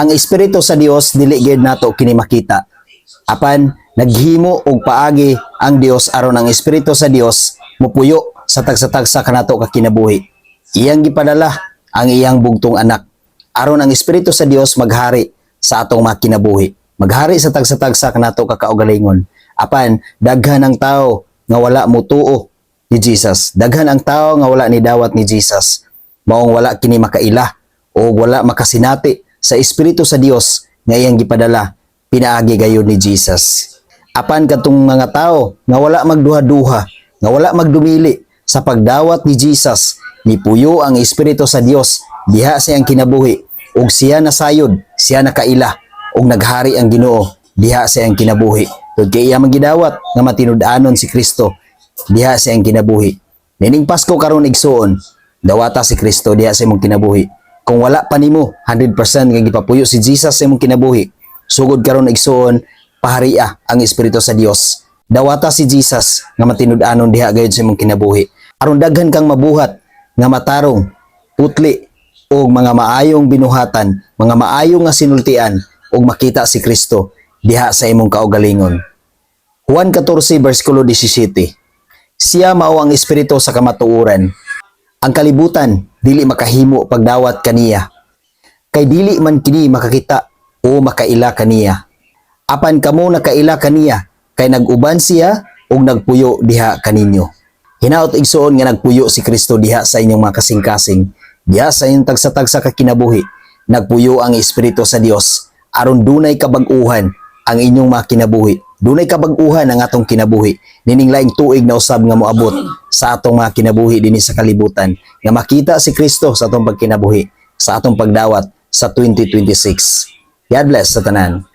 Ang Espiritu sa Dios, dili gyud nato kini makita. Apan naghimo og paagi ang Dios aron ang Espiritu sa Dios mupuyo sa tagsa-tagsa kanato ka kinabuhi. Iyang gipadala ang iyang bugtong anak aron ang Espiritu sa Dios maghari sa atong mga kinabuhi. Maghari sa tagsa-tagsa kanato ka kaugalingon. Apan daghan ang tao nga wala mutuo ni Jesus. Daghan ang tao nga wala ni dawat ni Jesus. Maong wala kini makaila o wala makasinati sa Espiritu sa Dios nga iyang gipadala pinaagi gayud ni Jesus. Apan kadtong mga tao nga wala magduha-duha, nga wala magdumili sa pagdawat ni Jesus, nipuyo ang Espiritu sa Dios diha sa iyang kinabuhi ug siya nasayod, siya nakaila ug naghari ang Ginoo diha sa iyang kinabuhi. Tungod kay iya man gidawat nga matinud-anon si Kristo diha sa iyang kinabuhi. Nining Pasko karon, igsuon, dawata si Kristo diha sa imong kinabuhi. Kung wala pa nimo 100% nga gipapuyo si Jesus sa imong kinabuhi, sugod karon, igsuon, paharia ang Espiritu sa Dios. Dawata si Jesus nga matinud-anon diha gayud sa imong kinabuhi. Aron daghan kang mabuhat nga matarong, putli og mga maayong binuhatan, mga maayong nga sinultian ug makita si Kristo diha sa imong kaugalingon. Juan 14 versikulo 17. Siya mao ang Espiritu sa kamatuoran. Ang kalibutan dili makahimo pagdawat kaniya. Kay dili man kini makakita o makaila kaniya. Apan kamo nakaila kaniya kay nag-uban siya ug nagpuyo diha kaninyo. Hinaot, igsuon, nga nagpuyo si Kristo diha sa inyong mga kasing-kasing, diha sa inyong tagsa-tagsa ka kinabuhi. Nagpuyo ang Espiritu sa Dios aron dunay kabag-uhan ang inyong mga kinabuhi. Dunay kabag-uhan ang atong kinabuhi. Nining laing tuig na usab nga moabot sa atong mga kinabuhi dinhi sa kalibutan, nga makita si Kristo sa atong pagkinabuhi, sa atong pagdawat sa 2026. God bless sa tanan.